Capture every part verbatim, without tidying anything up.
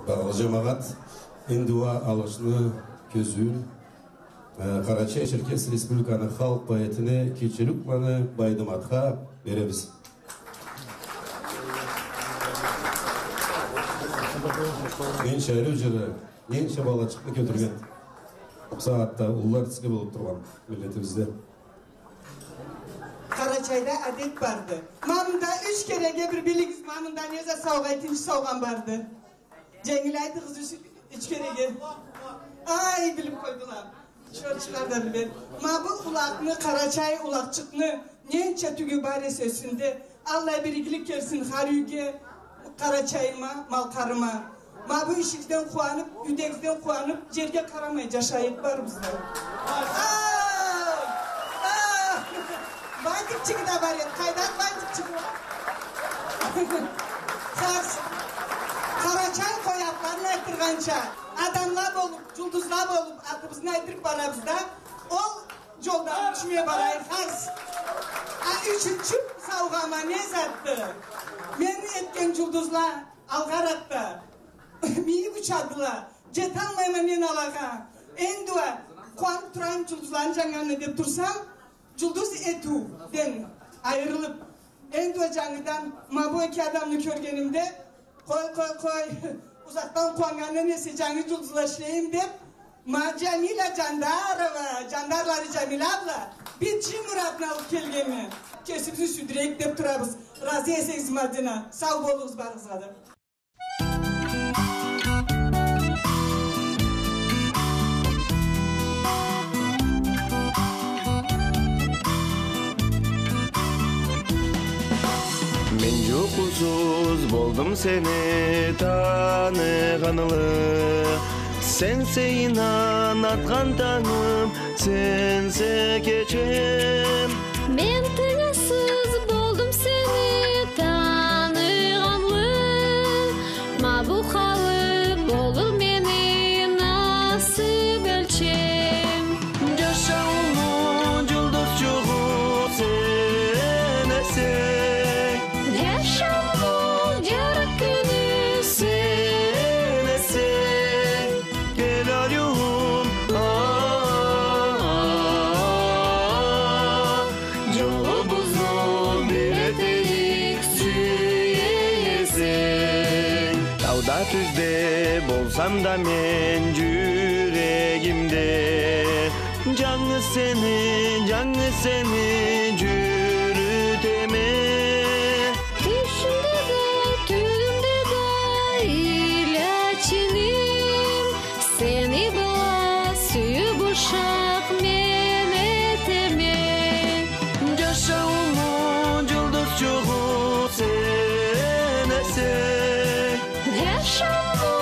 Багъалы джамагъат, энди уа алгъышны кёзюуюн, э, Къарачай-Черкес Республиканы халкъ поэтине Кечерукъланы Байдыматха беребиз. Ненча ариу джыры, ненча балачыкъны кётюрген. Бусагъатда уллу артистчи болуб тургъан миллетибизде. Къарачайда адет барды. Ма мында юч кереге бир билигиз, ма мында не зат саугъа, этинчи саугъан барды. Дженгил айтыгъыз юч, юч кереге. Ай, билиб къойдула. Чорчула да биледи. Ма бу улакъны, къарачай улакъчыкъны ненча тюгю бар эсе юсюнде, Аллах бир игилик келсин хар юйге, Къарачайыма, Малкъарыма. Ма бу ишигизден къууаныб, юйдегизден къууаныб, джерге къарамай джашайыкъ барыбыз да. Ау! Ау! Бантикчиги да бар эди. Къайдады бантикчиги? Хар-, Къарачай къой, атларын айтдыргъанча, адамла болуб, джулдузла болуб, атыбызны айтдырыб барабыз да, ол джолдан тюшмей барайыкъ, хар-. А ючюнчю саугъама не затды? Мен этген джулдузла алгъаракъда. Мийик учадыла. Джеталмайма мен алагъа. Энди уа къууаныб турайым джулдузланы джаннганына деб турсам, джулдуз этиуден айырылыб, энди уа джангыдан ма бу эки адамны кёргенимде, къой, къой, къой, узакъдан къууаннгандан эсе джангы джулдузла ишлейим деб, ма Джамиля Джандарова, Джандарлары Джамиля абла, бир джин мурадын алыб келгенме. Кесибизни сюйдюрейик деб турабыз. Разы эсегиз, Мадина. Сау болугъуз барыгъызгъа да. Мен джукъусуз болдум сени таныгъанлы. Сенсе ийнан атхан тангым, сенсе кечем. Мен тынгысыз болдум сени таныгъанлы. Ма бу халым болур мени насыб ёлчем. Джашауумну джулдузчугъу сен эсенг. Джашауумну джарыкъ кюню сен эсенг. Кел, ариуум, а-а-а, джолубузну бир этейик, сюе эсенг. Тауда, тюзде болсам да мен джюрегимде, джангыз сени, джангыз сени джюрютеме. Тюшюмде да, тюнюмде да, илячингим. Сени бла сюйюб ушакъ мен этеме. Джашауумну джулдузчугъу сен эсенг. Джашауумну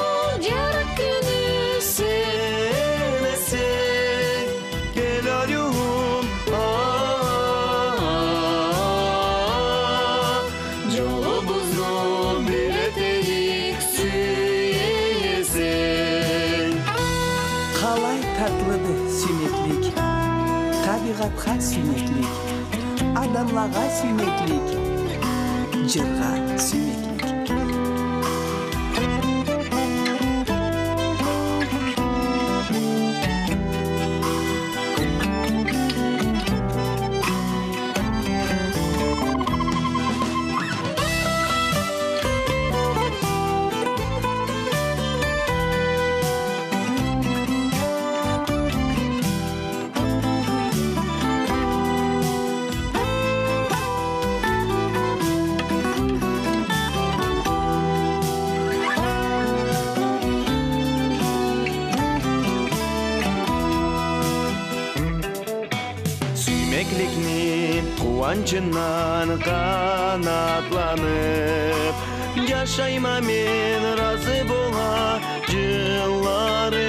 джарыкъ кюню сен эсенг. Кел, ариуум, а-а-а, джолубузну бир этейик, сюе эсенг. Къалай татлыды сюймеклик, табигъатха сюймеклик, адамлагъа сюймеклик, джыргъа сюймеклик. Сюймекликни къууанчындан къанатланып, джашайма мен, разы бола джыллары